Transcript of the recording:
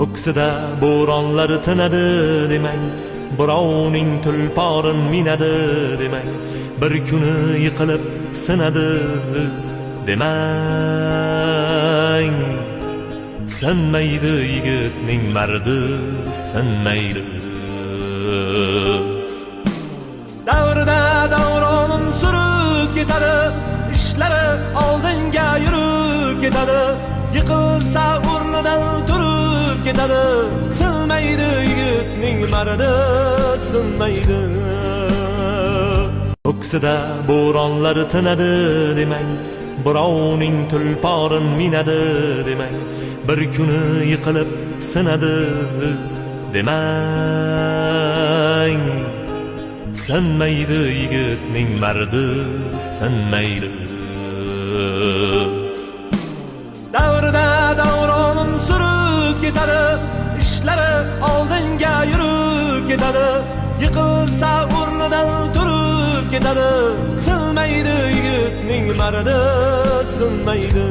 Ko'ksida bo'ronlar tinadi demang, birovning tulporin minadi demang, bir kuni yiqilib sinadi demang. Sinmaydi yigitning mardi, sinmaydi. Davrda davronin surib ketadi, ishlari oldinga yurib ketadi, yiqilsa o'rnidan turib ketadi. Sinmaydi yigitning mardi, sinmaydi. Ko'ksida bo'ronlar tinadi demang, birovning tulporin minadi demang, bir kuni yiqilib sinadi demang. Sinmaydi yigitning mardi, sinmaydi. Davrda davronin surib ketadi, ishlari oldinga yurib ketadi, yiqilsa o'rnidan turib ketadi. Sinmaydi yigitning mardi, sinmaydi.